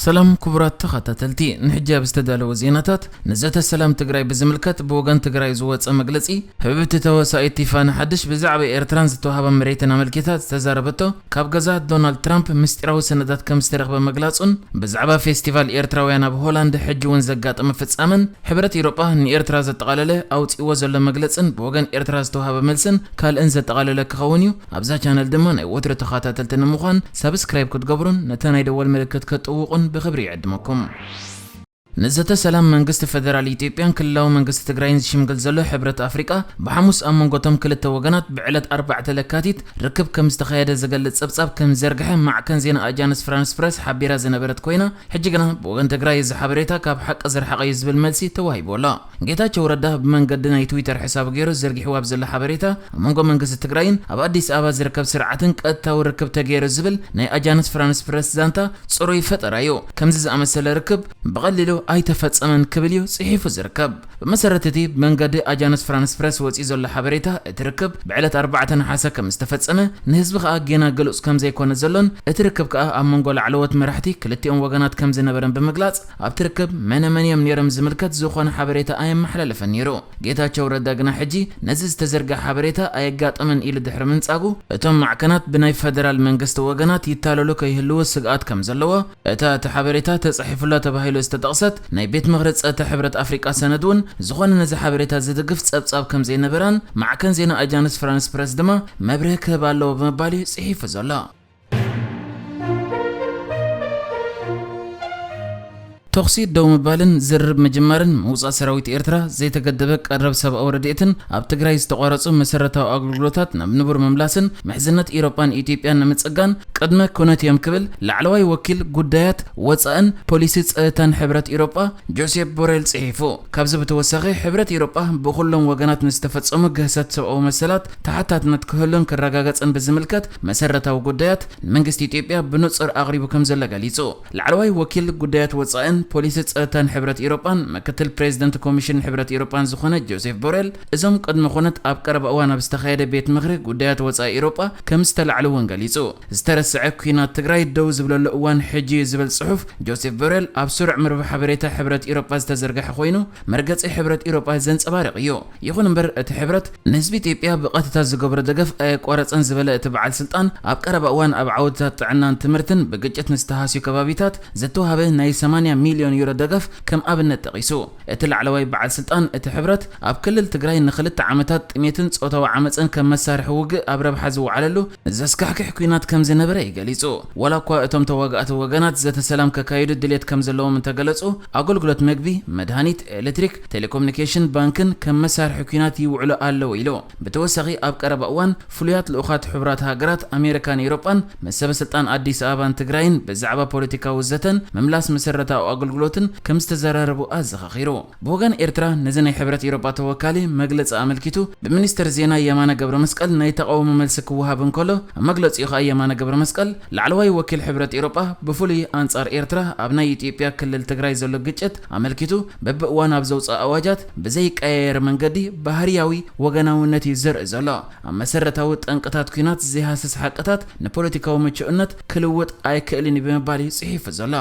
ሰላም ክቡራት ተኸታተልቲ፣ ንሕጂ ኣብ ዝተዳለወ ዜናታት፣ ንዘተ ሰላም ትግራይ ብዝምልከት ብወገን ትግራይ ዝወጸ መግለጺ፣ ህብብቲ ተዋሳኢት ቲፋኒ ሓድሽ ብዛዕባ ኤርትራን ዝተዋህባ መሬትን ኣመልኪታ ዝተዛረበቶ፣ ካብ ገዛ ዶናልድ ትራምፕ ምስጢራዊ ሰነዳት ከም ዝተረኽበ ምግላጹን፣ ብዛዕባ ፌስቲቫል ኤርትራውያን ኣብ ሆላንድ ሕጂ እውን ዘጋጠመ ፍጻመን፣ ሕብረት ኢሮጳ ንኤርትራ ዘጠቓለለ ኣውጺእዎ ዘሎ መግለጽን ብወገን ኤርትራ ዝተዋህበ መልስን ካልእን ዘጠቓለለ ክኸውን እዩ። ኣብዛ ቻነል ድማ ናይ ወትሩ ተኸታተልቲ ንምዃን ሳብስክራይብ ክትገብሩን ነታ ናይ ደወል ምልክት ከጥውቑን ብኽብሪ ይዕድመኩም። ንዘተ ሰላም መንግስቲ ፈደራል ኢትዮጵያን ክልላዊ መንግስቲ ትግራይን ዝሽምግል ዘሎ ሕብረት ኣፍሪቃ ብሓሙስ ኣብ መንጎቶም ክልተ ወገናት ብዕለት ኣርባዕተ ለካቲት ርክብ ከም ዝተኻየደ ዝገልጽ ጸብጻብ ከም ዝዘርግሐ ማዕከን ዜና ኣጃንስ ፍራንስ ፕረስ ሓቢራ ዝነበረት ኮይና፣ ሕጂ ግና ብወገን ትግራይ እዚ ሓበሬታ ካብ ሓቂ ዝረሓቐ እዩ ዝብል መልሲ ተዋሂቡ ኣሎ። ጌታቸው ረዳ ብመንገዲ ናይ ትዊተር ሕሳቡ ገይሩ ዘርጊሕዎ ኣብ ዘሎ ሓበሬታ፣ ኣብ መንጎ መንግስቲ ትግራይን ኣብ ኣዲስ ኣበባ ዝርከብ ስርዓትን ቀጥታዊ ርክብ ተገይሩ ዝብል ናይ ኣጃንስ ፍራንስ ፕረስ ዛንታ ጽሩይ ፈጠራ እዩ። ከምዚ ዝኣመሰለ ርክብ ብቐሊሉ ኣይተፈጸመን ክብል እዩ ጽሒፉ ዝርከብ። ብመሰረት እቲ ብመንገዲ ኣጃንስ ፍራንስ ፕረስ ወጺኡ ዘሎ ሓበሬታ፣ እቲ ርክብ ብዕለት ኣርባዕተ ነሓሰ ከም ዝተፈጸመ፣ ንህዝቢ ከኣ ጌና ግሉጽ ከም ዘይኮነ ዘሎን፣ እቲ ርክብ ከኣ ኣብ መንጎ ላዕለዎት መራሕቲ ክልቲኦም ወገናት ከም ዝነበረን ብምግላጽ፣ ኣብቲ ርክብ መነ መን እዮም ነይሮም ዝምልከት ዝኾነ ሓበሬታ ኣየመሓላለፈን ነይሩ። ጌታቸው ረዳ ግና ሕጂ ነዚ ዝተዘርግሐ ሓበሬታ ኣየጋጠመን ኢሉ ድሕሪ ምንጻጉ፣ እቶም ማዕከናት ብናይ ፈደራል መንግስቲ ወገናት ይታለሉ ከይህልዉ ስግኣት ከም ዘለዎ፣ እታ እቲ ሓበሬታ ተጻሒፉላ ተባሂሉ ዝተጠቕሰት ናይ ቤት ምኽሪ ጸጥታ ሕብረት ኣፍሪቃ ሰነድ እውን ዝኾነ ነዚ ሓበሬታ ዝድግፍ ጸብጻብ ከም ዘይነበራን ማዕከን ዜና ኣጃንስ ፍራንስ ፕረስ ድማ መብርሂ ክህብ ኣለዎ ብምባል እዩ ጽሒፉ ዘሎ። ተኹሲ ደው ምባልን ዝርርብ ምጅማርን ምውጻእ ሰራዊት ኤርትራ፣ ዘይተገደበ ቀረብ ሰብኣዊ ረድኤትን ኣብ ትግራይ ዝተቋረጹ መሰረታዊ ኣገልግሎታት ናብ ንቡር ምምላስን ምሕዝነት ኢሮጳን ኢትዮጵያን ንምጽጋን ቅድመ ኩነት እዮም ክብል ላዕለዋይ ወኪል ጉዳያት ወጻእን ፖሊሲ ጸጥታን ሕብረት ኢሮጳ ጆሴፕ ቦሬል ጽሒፉ። ካብዚ ብተወሳኺ ሕብረት ኢሮጳ ብኹሎም ወገናት ንዝተፈጸሙ ግህሰት ሰብኣዊ መሰላት ተሓታትነት ክህሉን ክረጋገጽን ብዝምልከት መሰረታዊ ጉዳያት ንመንግስቲ ኢትዮጵያ ብንጹር ኣቕሪቡ ከም ዘሎ ገሊጹ። ላዕለዋይ ወኪል ጉዳያት ወጻእን ፖሊሲ ጸጥታን ሕብረት ኢሮጳን ምክትል ፕሬዚደንት ኮሚሽን ሕብረት ኢሮጳን ዝኾነ ጆሴፍ ቦሬል፣ እዞም ቅድመ ኩነት ኣብ ቀረባ እዋን ኣብ ዝተኻየደ ቤት ምኽሪ ጉዳያት ወጻኢ ኢሮጳ ከም ዝተላዕሉ እውን ገሊጹ። ዝተረስዐ ኲናት ትግራይ ደው ዝብለሉ እዋን ሕጂ እዩ ዝብል ጽሑፍ ጆሴፍ ቦሬል ኣብ ስሩዕ መርበብ ሓበሬታ ሕብረት ኢሮጳ ዝተዘርግሐ ኮይኑ፣ መርገጺ ሕብረት ኢሮጳ ዘንጸባርቕ እዩ። ይኹን እምበር፣ እቲ ሕብረት ንህዝቢ ኢትዮጵያ ብቐጥታ ዝገብሮ ደገፍ ኣየቋረጸን ዝበለ እቲ በዓል ስልጣን፣ ኣብ ቀረባ እዋን ኣብ ዓውድታት ጥዕናን ትምህርትን ብግጭት ንዝተሃስዩ ከባቢታት ዝተዋህበ ናይ ሰማንያ ሚልዮን ዩሮ ደገፍ ከም ኣብነት ጠቒሱ። እቲ ላዕለዋይ በዓል ስልጣን፣ እቲ ሕብረት ኣብ ክልል ትግራይ ንኽልተ ዓመታት ጥሜትን ጾታዊ ዓመጽን ከም መሳርሒ ውግእ ኣብ ረብሓ ዝወዓለሉ ዘስካሕክሕ ኲናት ከም ዝነበረ እዩ ገሊጹ። ዋላ እኳ እቶም ተዋጋእቲ ወገናት ዘተ ሰላም ከካይዱ ድሌት ከም ዘለዎም እንተገለጹ፣ ኣገልግሎት መግቢ፣ መድሃኒት፣ ኤሌክትሪክ፣ ቴሌኮሙኒኬሽን፣ ባንክን ከም መሳርሒ ኲናት ይውዕሉ ኣለዉ ኢሉ። ብተወሳኺ ኣብ ቀረባ እዋን ፍሉያት ልኡኻት ሕቡራት ሃገራት ኣሜሪካን ኤውሮጳን ምስ ሰበ ስልጣን ኣዲስ ኣበባን ትግራይን ብዛዕባ ፖለቲካዊ ዘተን ምምላስ መሰረታዊ ኣገልግሎትን ከም ዝተዘራረቡ ኣዘኻኺሩ። ብወገን ኤርትራ፣ ነዚ ናይ ሕብረት ኤውሮጳ ተወካሊ መግለጺ ኣመልኪቱ ብሚኒስትር ዜና የማነ ገብረ መስቀል ናይ ተቓውሞ መልሲ ክወሃብ እንከሎ፣ ኣብ መግለጺኡ ከኣ የማነ ገብረ መስቀል፣ ላዕለዋይ ወኪል ሕብረት ኤውሮጳ ብፍሉይ ኣንጻር ኤርትራ ኣብ ናይ ኢትዮጵያ ክልል ትግራይ ዘሎ ግጭት ኣመልኪቱ በብእዋን ኣብ ዘውጽኦ ኣዋጃት ብዘይቀያየር መንገዲ ባህርያዊ ወገናውነት እዩ ዘርኢ ዘሎ። ኣብ መሰረታዊ ጠንቅታት ኲናት ዘይሃስስ ሓቅታት ንፖለቲካዊ ምቹእነት ክልውጥ ኣይክእልን እዩ ብምባል እዩ ጽሒፉ ዘሎ።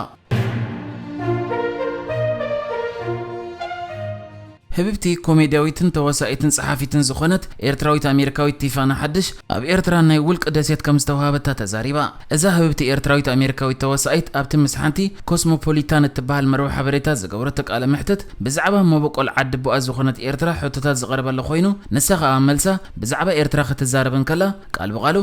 ህብብቲ ኮሜድያዊትን ተዋሳኢትን ጸሓፊትን ዝኾነት ኤርትራዊት ኣሜሪካዊት ቲፋና ሓድሽ ኣብ ኤርትራ ናይ ውልቂ ደሴት ከም ዝተዋህበታ ተዛሪባ። እዛ ህብብቲ ኤርትራዊት ኣሜሪካዊት ተዋሳኢት ኣብቲ ምስ ሓንቲ ኮስሞፖሊታን እትበሃል መርበብ ሓበሬታ ዝገበረቶ ቃለ መሕትት ብዛዕባ መበቆል ዓዲ ቦኣ ዝኾነት ኤርትራ ሕቶታት ዝቐረበላ ኮይኑ፣ ንሳ ከኣ ኣብ መልሳ ብዛዕባ ኤርትራ ክትዛረብ እንከላ ቃል ብቓሉ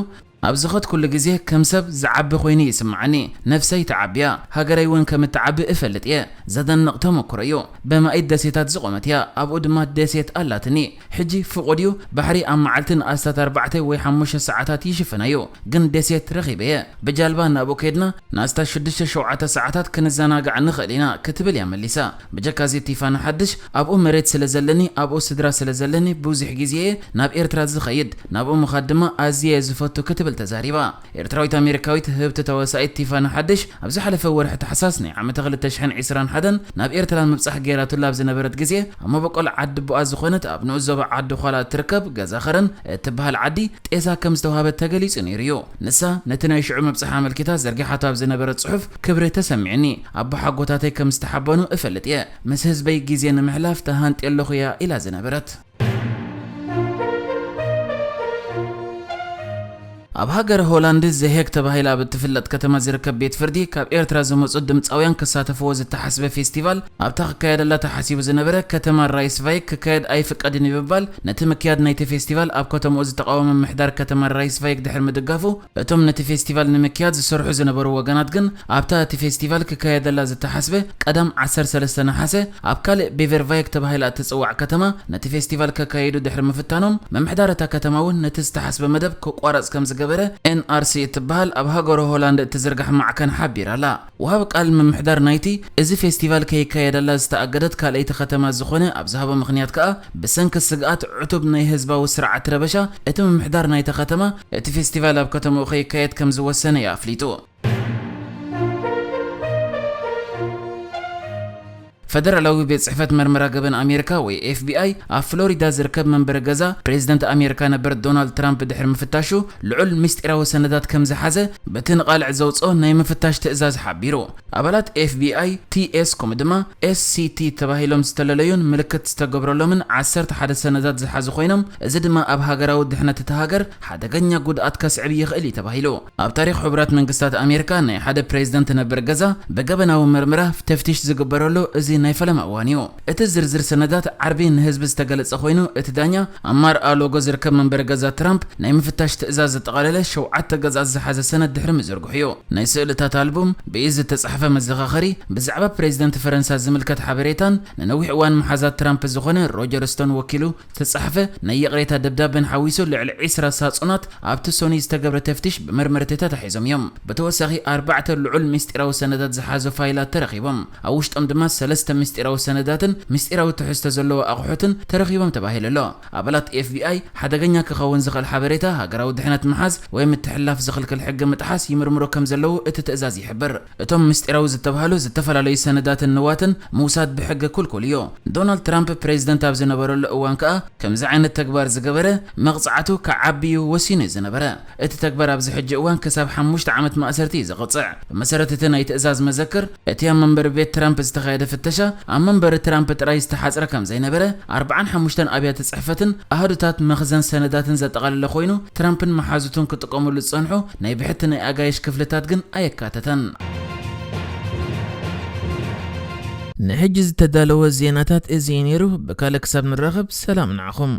ኣብ ዝኸድኩሉ ግዜ ከም ሰብ ዝዓቢ ኮይኑ ይስምዓኒ። ነፍሰይ ትዓቢ እያ፣ ሃገረይ እውን ከም እትዓቢ እፈልጥ እየ። ዘደንቕ ተመኩሮ እዩ። በማኢት ደሴታት ዝቖመት እያ፣ ኣብኡ ድማ ደሴት ኣላትኒ። ሕጂ ፍቑድ እዩ፣ ባሕሪ ኣብ መዓልቲ ንኣስታት ኣርባዕተ ወይ ሓሙሽተ ሰዓታት ይሽፍና እዩ፣ ግን ደሴት ረኺበ እየ። ብጃልባ ናብኡ ከይድና ንኣስታት ሽዱሽተ ሸውዓተ ሰዓታት ክንዘናጋዕ ንኽእል ኢና ክትብል እያ መሊሳ። ብጀካ እዚ ቲፋና ሓድሽ ኣብኡ መሬት ስለ ዘለኒ ኣብኡ ስድራ ስለ ዘለኒ ብዙሕ ግዜ እየ ናብ ኤርትራ ዝኸይድ። ናብኡ ምኻድ ድማ ኣዝየ እየ ዝፈቱ ትብል ተዛሪባ። ኤርትራዊት ኣሜሪካዊት ህብቲ ተዋሳኢት ቲፋኒ ሓድሽ ኣብ ዝሓለፈ ወርሒ ታሕሳስ ናይ ዓመተ ክልተ ሽሕን ዕስራን ሓደን ናብ ኤርትራ ምብጻሕ ገይራትሉ ኣብ ዝነበረት ግዜ፣ ኣብ መበቆል ዓዲ ቡኣ ዝኾነት ኣብ ንኡስ ዞባ ዓዲ ዃላ እትርከብ ገዛ ኸረን እትበሃል ዓዲ ጤዛ ከም ዝተዋህበት ተገሊጹ ነይሩ እዩ። ንሳ ነቲ ናይ ሽዑ ምብጻሕ ኣመልኪታ ዘርጊሓቶ ኣብ ዝነበረት ጽሑፍ፣ ክብሪ ተሰሚዕኒ፣ ኣቦሓጎታተይ ከም ዝተሓበኑ እፈልጥ እየ፣ ምስ ህዝበይ ግዜ ንምሕላፍ ተሃንጥየ ኣለኹ እያ ኢላ ዝነበረት። ኣብ ሃገረ ሆላንድ ዘሄግ ተባሂላ ኣብ እትፍለጥ ከተማ ዝርከብ ቤት ፍርዲ፣ ካብ ኤርትራ ዝመጹ ድምጻውያን ክሳተፍዎ ዝተሓስበ ፌስቲቫል ኣብታ ክካየደላ ተሓሲቡ ዝነበረ ከተማ ራይስቫይክ ክካየድ ኣይፍቀድን ብምባል፣ ነቲ ምክያድ ናይቲ ፌስቲቫል ኣብ ከተማኡ ዝተቃወመ ምምሕዳር ከተማ ራይስቫይክ ድሕሪ ምድጋፉ፣ እቶም ነቲ ፌስቲቫል ንምክያድ ዝሰርሑ ዝነበሩ ወገናት ግን ኣብታ እቲ ፌስቲቫል ክካየደላ ዝተሓስበ ቀዳም ዓሰርተ ሰለስተ ነሓሰ ኣብ ካልእ ቤቨርቫይክ ተባሂላ እትጽዋዕ ከተማ ነቲ ፌስቲቫል ከካይዱ ድሕሪ ምፍታኖም፣ ምምሕዳር እታ ከተማ እውን ነቲ ዝተሓስበ መደብ ክቋረጽ ከም ዝገበረ ኤን ኣር ሲ እትበሃል ኣብ ሃገረ ሆላንድ እትዝርጋሕ ማዕከን ሓቢራ ኣላ። ወሃቢ ቃል ምምሕዳር ናይቲ እዚ ፌስቲቫል ከይካየደላ ዝተኣገደት ካልኣይቲ ከተማ ዝኾነ ኣብ ዝሃቦ ምኽንያት ከኣ፣ ብሰንኪ ስግኣት ዕቱብ ናይ ህዝባዊ ስርዓት ረበሻ፣ እቲ ምምሕዳር ናይታ ከተማ እቲ ፌስቲቫል ኣብ ከተማኡ ከይካየድ ከም ዝወሰነ እዩ ኣፍሊጡ። ፈደራላዊ ቤት ጽሕፈት መርመራ ገበን ኣሜሪካ ወይ ኤፍ ቢ ኣይ ኣብ ፍሎሪዳ ዝርከብ መንበሪ ገዛ ፕሬዚደንት ኣሜሪካ ነበር ዶናልድ ትራምፕ ድሕሪ ምፍታሹ፣ ልዑል ምስጢራዊ ሰነዳት ከም ዝሓዘ በቲ ንቓልዕ ዘውጽኦ ናይ ምፍታሽ ትእዛዝ ሓቢሩ። ኣባላት ኤፍ ቢ ኣይ፣ ቲ ኤስ ከምኡ ድማ ኤስ ሲ ቲ ተባሂሎም ዝተለለዩን ምልክት ዝተገብረሎምን ዓሰርተ ሓደ ሰነዳት ዝሓዙ ኮይኖም፣ እዚ ድማ ኣብ ሃገራዊ ድሕነት እታ ሃገር ሓደገኛ ጉድኣት ከስዕብ ይኽእል እዩ ተባሂሉ። ኣብ ታሪኽ ሕቡራት መንግስታት ኣሜሪካ ናይ ሓደ ፕሬዚደንት ነበር ገዛ ብገበናዊ መርመራ ተፍቲሽ ዝግበረሉ እዚ ናይ ፈለማ እዋን እዩ። እቲ ዝርዝር ሰነዳት ዓርቢ ንህዝቢ ዝተገለጸ ኮይኑ፣ እቲ ዳኛ ኣብ ማር-ኣ-ሎጎ ዝርከብ መንበሪ ገዛ ትራምፕ ናይ ምፍታሽ ትእዛዝ ዘጠቓለለ ሸውዓተ ገጻት ዝሓዘ ሰነድ ድሕሪ ምዝርግሑ እዩ። ናይ ስእልታት ኣልቡም፣ ብኢድ ዝተጻሕፈ መዘኻኸሪ፣ ብዛዕባ ፕሬዚደንት ፈረንሳ ዝምልከት ሓበሬታን ንነዊሕ እዋን መሓዛ ትራምፕ ዝኾነ ሮጀር ስቶን ወኪሉ ዝተጻሕፈ ናይ ይቕሬታ ደብዳበን ሓዊሱ ልዕሊ ዕስራ ሳጹናት ኣብቲ ሶኒ ዝተገብረ ተፍቲሽ ብመርመርቲ ተታሒዞም እዮም። ብተወሳኺ ኣርባዕተ ልዑል ምስጢራዊ ሰነዳት ዝሓዙ ፋይላት ተረኺቦም። ኣብ ውሽጦም ድማ ሰለስተ ምስጢራዊ ሰነዳትን ምስጢራዊ ትሕዝቶ ዘለዎ ኣቑሑትን ተረኺቦም ተባሂሉ ኣሎ። ኣባላት ኤፍ ቢ ኣይ ሓደገኛ ክኸውን ዝኽእል ሓበሬታ ሃገራዊ ድሕነት ምሓዝ ወይ ምትሕልላፍ ዝኽልክል ሕጊ ምጥሓስ ይምርምሩ ከም ዘለዉ እቲ ትእዛዝ ይሕብር። እቶም ምስጢራዊ ዝተባህሉ ዝተፈላለዩ ሰነዳትን ንዋትን ምውሳድ ብሕጊ ክልኩል እዩ። ዶናልድ ትራምፕ ፕሬዚደንት ኣብ ዝነበረሉ እዋን ከኣ ከምዚ ዓይነት ተግባር ዝገበረ መቕጻዕቱ ክዓቢ እዩ ወሲኑ እዩ ዝነበረ። እቲ ተግባር ኣብዚ ሕጂ እዋን ክሳብ ሓሙሽተ ዓመት ማእሰርቲ እዩ ዝቕጽዕ። ብመሰረት እቲ ናይ ትእዛዝ መዘክር፣ እቲ ኣብ መንበሪ ቤት ትራምፕ ዝተኻየደ ፍተሻ ኣብ መንበሪ ትራምፕ ጥራይ ዝተሓጽረ ከም ዘይነበረ፣ ኣርብዓን ሓሙሽተን ኣብያተ ጽሕፈትን ኣሃዱታት መኽዘን ሰነዳትን ዘጠቓለለ ኮይኑ፣ ትራምፕን መሓዙቱን ክጥቀሙሉ ዝጸንሑ ናይ ብሕቲ ናይ ኣጋይሽ ክፍልታት ግን ኣየካተተን። ንሕጂ ዝተዳለወ ዜናታት እዚ እዩ ነይሩ። ብካልእ ክሳብ ንራኸብ፣ ሰላም ንዓኹም።